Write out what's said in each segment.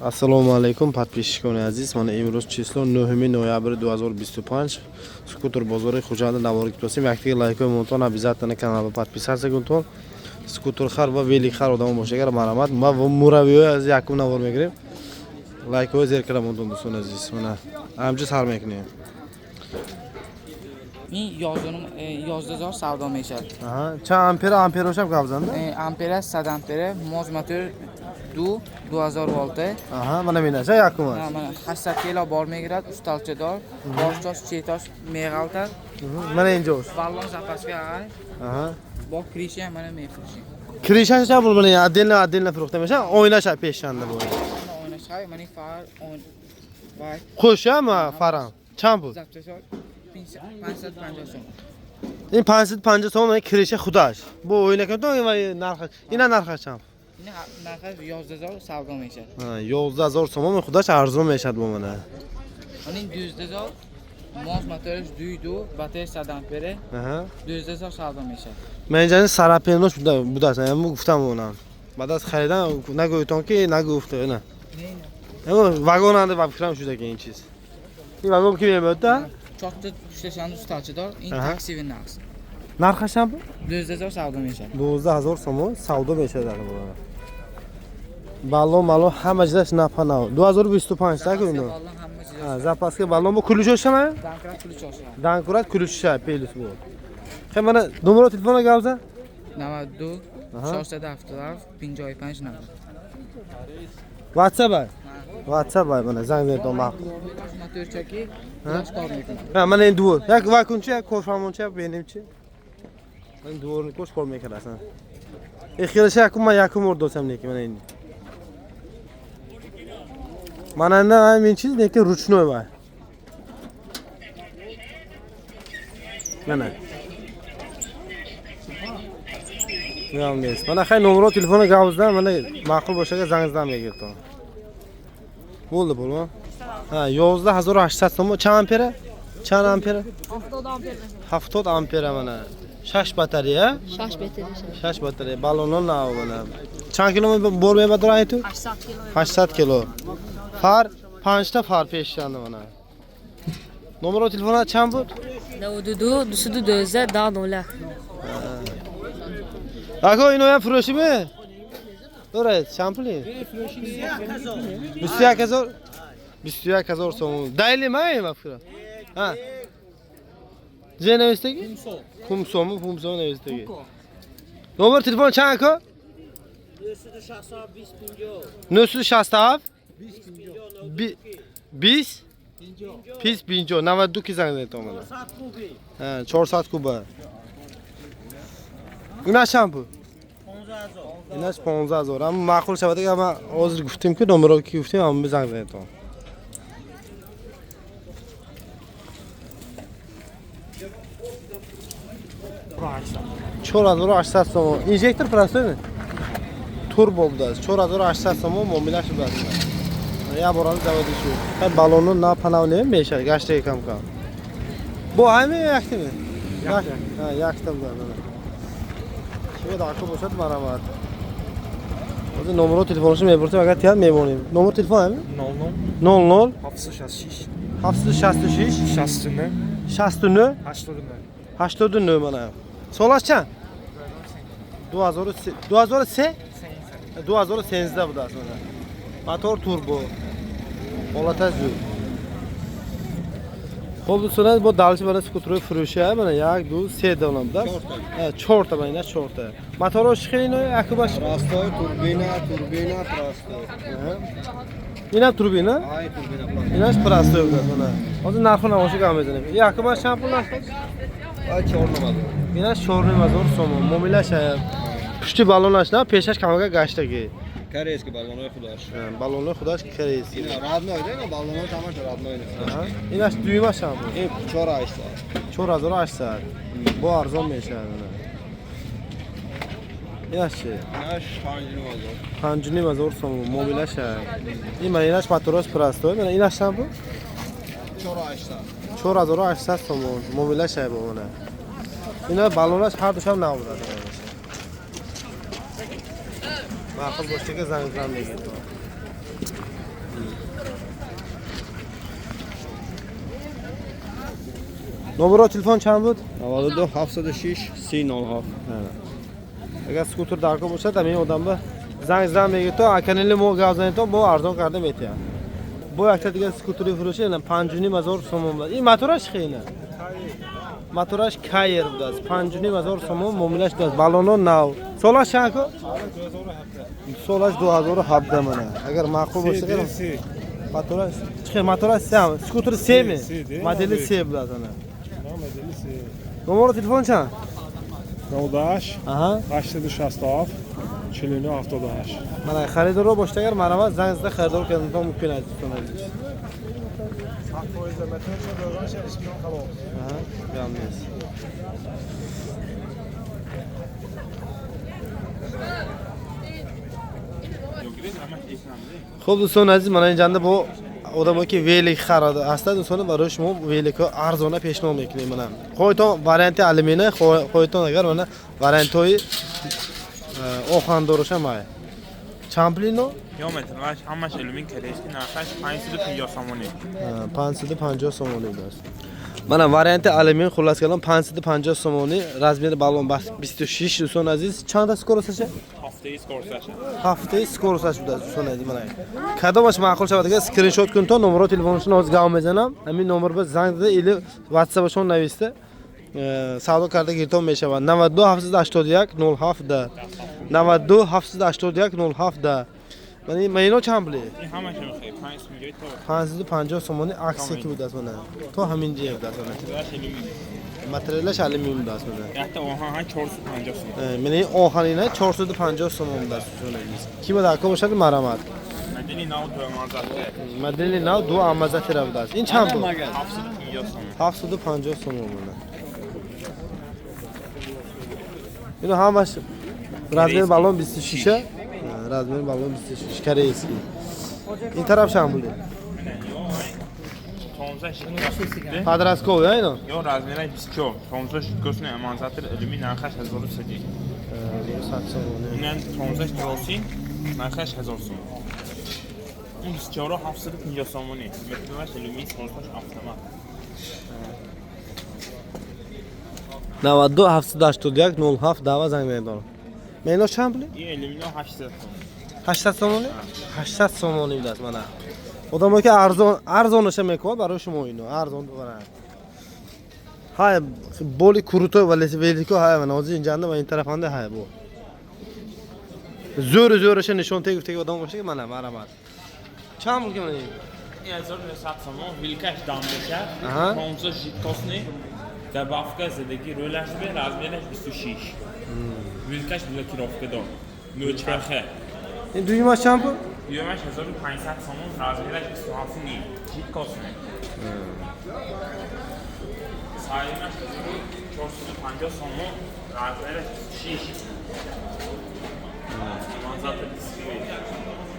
Ассалому алайкум, подписчикони азиз. Мана имрӯз число 9 ноябри 2025, скутер бозори Хуҷанда навор гирифтосем. Яктиги лайкои монтон, обязательно каналро подписаться кунтон. Скутерхар ва великхар одамо боша, агар марҳамат. Ма муравиҳои аз якум навор мегирем. Лайкҳои зер кара монтон, дӯстони азиз. Мана ҳамҷо сар мекунем. Ин 11 000 савдо мешавад. Аҳа, чанд ампера? Амперошам гап занда? Ампера 100 ампера, моз мотор ду 2000 волта. Аҳа, мана минаша якум аст. Мана 800 кило бор мегирад, усталчадор, бошчош, четош меғалтад. Мана инҷост. Баллон запаска ай. Аҳа. Бо криша мана мефурӯшем. Кришаш чанд пул? Мана отдельно отдельно фурӯхта мешавад. Оинаша пешанда бо. Мана ойнаш ҳай, мана фар он вай. Қӯшама фарам. Чанд пул? Запчасо 550 сом. Ин 550 сом криша худаш. Бо оина кунтон ва нархаш. Ина нархаш чанд? Ина нархаш 11 000 савдо мешавад. 11 000 сом худаш арзон мешавад бо мана. Мана ин 12 000, моз мотораш дуи ду, батарея 100 ампера, Аҳа. 12 000 савдо мешавад. Ман инҷа сарапенош будааст. Ман гуфтам онам. Баъд аз харидан нагӯйтон ки нагуфта ина. Не, не. Аммо вагон анда ба фикрам шуда ки ин чиз. Ин вагон ки меояд да? Чорта пушташанди усталчадор, ин Аҳа. таксиви нақс. Нархаш чанд пул? 12 000 савдо мешавад. 12 000 сомон савдо мешавад дар боло. Баллон маллон ҳама чизаш напанав. 2025 так ино. Баллон ҳама чиз. Запаска баллон бо ключош шама? Данкрат ключ ошад. Данкурат ключша плюс бо. Хе мана номеро телефона гап зан? 92 Аҳа. 477 55 90. WhatsApp ай. WhatsApp ай мана занг зад дома. Моторчаки худаш кор мекунад. Ҳа, мана ин двор. Як вакунча, як корфармонча бинем чи. Ман дворни кош кор мекард асан. Э хелаша якум ман якум бор досам неки мана ин. Мана на ҳамин чиз неки ручной вай. Мана. Меам нест. Мана хай номеро телефона гап зан, мана маъқул бошага занг зан мегиртон. Bo'ldi bo'lma? Ha, 11 800 сом. Чанд ампера? Чанд ампера? 70 ампер. 70 ампера мана. 6 батарея? 6 батарея. 6 батарея. Баллонон нав мана. Чанд кило бор мебардорад ай ту? 800 кило. 800 кило. Фар 5 та фар пешанда мана. Номеро телефона чанд буд? 92 212 10 0. Ако иноям фурӯшӣ ме? Доред, чанд пули? 21 000. 21 000 сомон. Дайли май ма фикра. Ҳа. Зе навистаги? Кумсому, Кумсому навистаги. Номер телефон чанд ако? 967 20 20 50 92 ки занг занед омада. Ҳа, 400 куба. Ина чанд пул? Инаш 15 000. Ама маъқул шавад, ага ма ҳозир гуфтем ки номеро ки гуфтем, ама занг занедтон. 4800 сомон. Инжектор простой ми? Турбо будааст. 4800 сомон муомила шудааст. Як бор заводи шуд. Хай баллоно на панав не мешавад, гаштаги кам кам. Бо ҳами яктими? Ҳа, якта будааст. Чиба дако бошад марҳамат. Ҳозир номеро телефонашо мепурсем, агар тиҳад мемонем. Номер телефон ҳами? 00 00 766 766 69 69 89. 89 мана. Солаш чанд? 2003 2003 2013 будааст мана. Мотор турбо. Ҳолата зуд. Хоб дӯстон, бо далчи бара скутерои фурӯши ҳа мана 1 2 3 дона будааст. Ҳа, 4 та мана ина 4 та. Моторо чӣ хел ино якубаш? Простой, турбина, турбина, простой. Инам турбина? Ай, турбина простой. Инаш простой будааст мана. Ҳозир нарху намоши гап мезанем. Якубаш чанд пул нархаш? Ай, 4,5 ҳазор. Инаш 4,5 ҳазор сомон. Муомилаш пушти баллонаш на, пешаш камага гаштаги. Корейский баллонои худаш. Баллонои худаш корейский. Ина родной, да, ина баллонои ҳамаш родной нест. Инаш дуюмаш чанд пул? Ин 4800. 4800. Бо арзон мешавад. Инаш чи? Инаш 5,5 ҳазор. 5,5 ҳазор сомон муомилаш. Ин мана инаш мотораш простой. Мана инаш чанд пул? 4800. 4800 сомон муомилаш бо мана. Ина баллонаш ҳар душам нав будад. Маъқул бошад, занг зан мегирд. Номеро телефон чанд буд? 92 706 30 07. Агар скутер даркор бошад, ҳамин одам ба занг зан мегирад, то аканели мо гап занед, то бо арзон карда метиҳад. Бо якта дигар скутери фурӯши ина 5500 сомон буд. Ин мотораш хеле. Мотораш Кайер будааст. 5500 сомон муомилаш будааст. Баллоно нав. Солаш чанд ко? Солаш 2017 мана. Агар маъқул бошад, мотораш чӣ мотораш сам, скутер С ми? Модели С будааст ана. Номери телефон чанд? 98 Аҳа. 867 49 78. Мана харидорро бошад, агар марҳамат занг зада харидор карданатон мумкин аст, дӯстон азиз. Аҳа, гап нест. Хуб, дӯстони азиз, мана инҷанда бо одамое ки велик харада ҳастад, дӯстон, барои шумо великҳо арзона пешниҳод мекунем. Мана хоҳитон варианти алюминий, хоҳитон агар мана вариантҳои оҳандороша май. Чанд пул ино? Ё метавонаш ҳамаш алюмин корейский, нархаш 550 сомонӣ. 550 сомонӣ будааст. Мана варианти алюмин, хуллас калом, 550 сомонӣ, размери баллон 26, дӯстони азиз. Чанда скоросташа? Ҳафтаи скоросташа. Ҳафтаи скоросташ будааст, дӯстони азиз. Мана кадомаш маъқул шавад, агар скриншот кун, то номеро телефонашон ҳозир гап мезанам, ҳамин номер ба занг зада или ватсапашон нависта савдо карда гиртон мешавад. 92 781 07 92 781 07. Мана ино чанд пуле? Ин ҳамаш мехоҳӣ 550 то 550 сомонӣ аксия ки будааст, мана то ҳамин ҷия будааст, мана. Материалаш алюмин. Материалаш алюмин будааст, мана. Якта оҳан ҳа 450 сомон. Мана ин оҳанина 450 сомон будааст, дӯстони азиз. Ки ба даркор бошад, марҳамат. Модели нав ду амазате. Модели нав ду амазатира будааст. Ин чанд пул? 750 сомон. 750 сомон, мана. Ино ҳамаш размери баллон 26, размери баллон 26, корейский. Ин тараф чанд пуле? 15 Подростковый, а ино? Ё размераш 24. 15 жидкостный амазатор алюмин, нархаш 1100. 100 сомонӣ. Инан 15 троси, нархаш 1000 сомон. Ин 24 750 сомонӣ. Метраш алюмин, скоросташ автомат. 92 781 07 дава занг медорам. Мена ино чанд пуле? Ин алюмино 800 сомон. 800 сомонӣ? 800 сомонӣ будааст, мана. Одамое ки арзон арзонаша мекунад, барои шумо ино арзон мана. Ҳай боли крутой велико ҳай, мана ҳозир инҷанда ва ин тарафанда ҳай бо. Зӯру зӯраша нишон тег гуфтаги одам боша, ки мана марҳамат. Чанд пул ки мана ин? Ин 1900 сомон, вилкаш дам мешад. Аҳа. 15 жидкостный добавка задагӣ рӯлаш бе, размераш 26. Вилкаш блокировка дор. Нӯчарха. Ин дуюмаш чанд пул? Дуюмаш 1500 сомон, размераш 27 ним. Жидкостный. Сеюмаш 1450 сомон, размераш 26. Иманзата дисковый.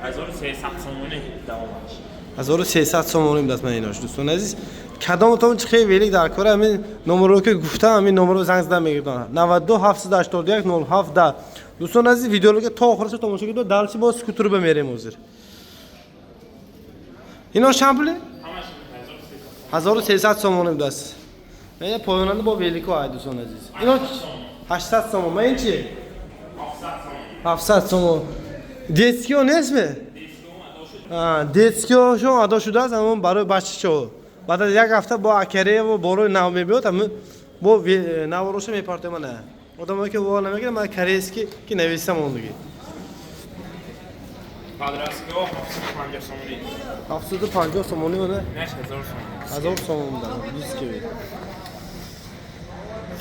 1300 сомонӣ давомаш. 1300 сомонӣ будааст, мана инош, дӯстони азиз. Кадоматон чи хеле велик дар кора, ҳамин номерро ки гуфтам, ҳамин номерро занг зада мегирдон. 92 781 07 10. Дӯстони азиз, видеоро ки то охираша тамошо кунед, дальше боз скутер бимерем ҳозир. Ино чанд пуле? 1300 сомонӣ будааст. Мана поёнанда бо велико ай, дӯстони азиз. Ино 800 сомон. Мана ин чи? 700 сомон. Детскио нестме? Детскиошон адо шудааст, ҳамон барои бачачаҳо. Баъд аз як ҳафта бо акареево борои нав мебиёд, ҳамин бо навороша мепартоем, мана. Одамое ки во намегирад, мана корейский ки нависта мондагӣ. Подростково 750 сомонӣ. 750 сомонӣ, мана. Инаш 1000 сомон. 1000 сомон буданд, дисковый.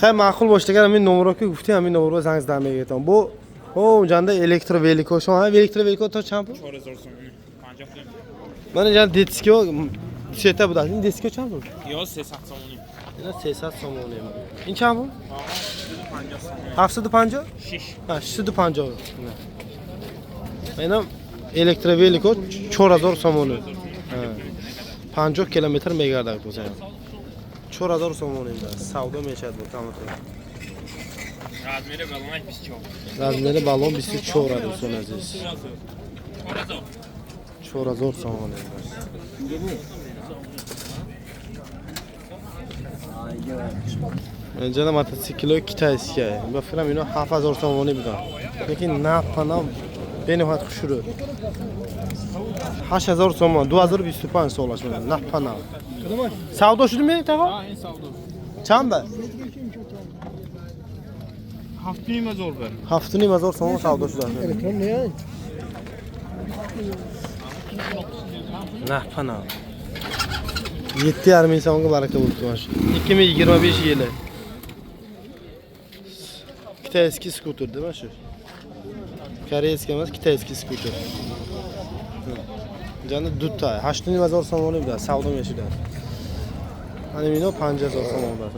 Хай маъқул бошад, агар ҳамин номерро ки гуфтем, ҳамин номерро занг зада мегиртон. Бо о унҷанда электровеликошон, ҳа, электровелико то чанд пул? 4000 сомонӣ. 50 пул. Мана инҷа детскио сета будааст. Ин детскио чанд пул? Ё 300 сомонӣ. Ина 300 сомонӣ. Ин чанд пул? 750 сомонӣ. 750? 6. Ҳа, 650. Ина электровелико 4000 сомонӣ. 50 километр мегардад бозаям. 4000 сомонӣ будааст. Савдо мешавад бо тамото. Размери баллонаш 24. Размери баллон 24 аст, дӯстони азиз. 4000. 4000 сомонӣ будааст. Инҷа мотоциклҳои китайские. Ба фикрам, ино 7000 сомонӣ будан. Лекин напанам бениҳоят хушрӯ. 8000 сомон, 2025 солаш меояд. Напанам. Савдо шудми, тағо? Чанд ба? 7,5 ҳазор бер. 7,5 ҳазор сомон савдо шудааст. Напанам. 7,5 ming so'mga baraka bo'libdi mana shu. 2025 yili. Китайский skuter nima shu? Корейский emas, китайский skuter. Jani dutta 8,5 ҳазор сомонӣ буда, савдо мешуда. Ana mino 5 ҳазор сомон буда.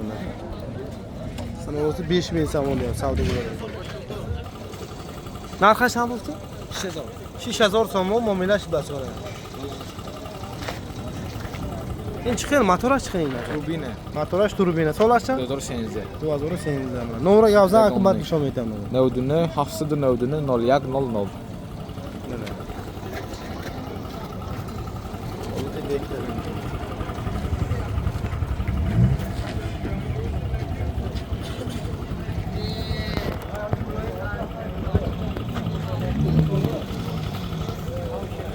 Ana o'zi 5000 сомон deyapti, savdo bo'ladi. Narxi чанд bo'ldi? 6000. 6000 сомон muomala шуда. Ин чӣ хел мотораш, чӣ хел ин? Турбина. Мотораш турбина. Солаш чанд? 2013. 2013. Номро гавзан, акун баъд нишон метам. 99 799 01 00. Беҳтарин.